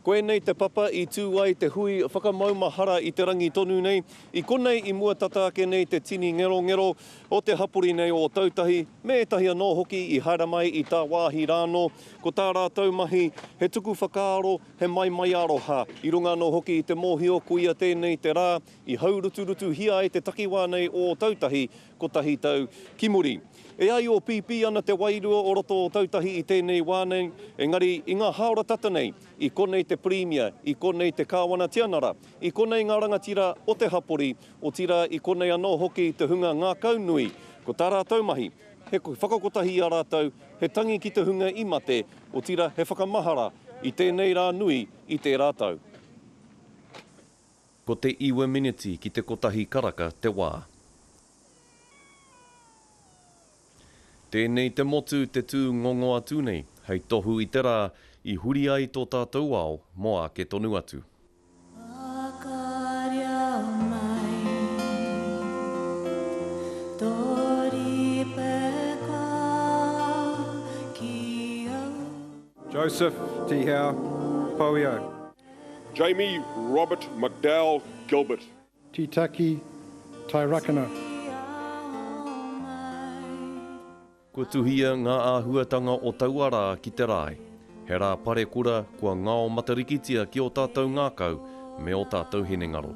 Koinei te papa i tū ai te hui whakamaumahara i te rangi tonu nei. I konei i mua tata ake nei te tini ngerongero o te hapori nei o Ōtautahi, me ētahi anō hoki i haere mai i tāwāhi rānō. Ko tā rātou mahi, he tuku whakaaro, he maimai aroha, i runga anō hoki i te mōhio koia tēnei te rā i hauruturutuhia ai te takiwā nei o Ōtautahi kotahi tau ki muri. E āio pīpī ana te wairua o roto o Tautahi i tēnei wā nei, engari i ngā hāora tata nei, i konei te Pirimia, i konei te Kāwana Tianara, i konei ngā rangatira o te hapori, otirā i konei anō hoki te hunga ngākaunui, ko tā rātou mahi, he whakakotahi i a rātou, he tangi ki te hunga i mate, otirā he whakamahara i tēnei rā nui i tērā tau. Ko te iwa miniti ki te kotahi karaka te wā. Tēnei te motu te tū ngongo atu nei, hei tohu i te rā i huri ai tō tātou ao mō āke tonu atu. Whakaria mai tō rīpeka ki au. Joseph Tihau Pouio. Jamie Robert McDowell Gilbert. Titaki Tairakena. Kua tuhia ngā āhuatanga o taua rā ki te rae. He rā parekura kua ngao matarikitia ki ō tātou ngākau me ō tātou hinengaro.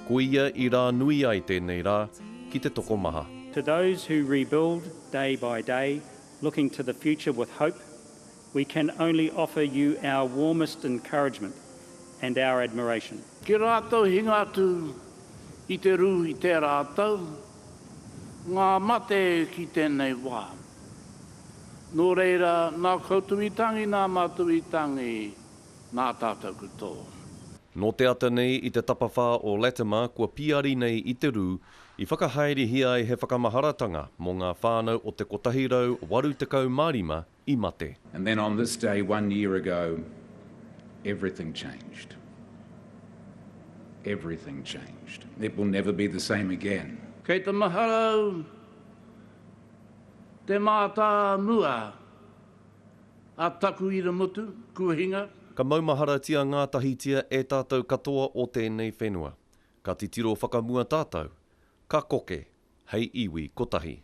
Koia i rā nui ai tēnei rā ki te tokomaha. To those who rebuild day by day, looking to the future with hope, We can only offer you our warmest encouragement and our admiration. Ki rātou hinga atu i te rū i tērā tau, ngā mate ki tēnei wā. Nō reira, nā koutou i tangi, nā mātou i tangi, nā tātou katoa. Nō te ata nei i te tapawhā o Latimer kua pīari nei i te rū, i whakahaerehia ai he whakamaharatanga mō ngā whānau o te 185 i mate. And then on this day one year ago, everything changed. Everything changed. It will never be the same again. Kei te mahara au te mātāmua a taku iramutu, kua hinga. Ka maumaharatia ngātahitia e tātou katoa o tēnei whenua. Ka titiro whakamua tātou, ka koke hei iwi kotahi.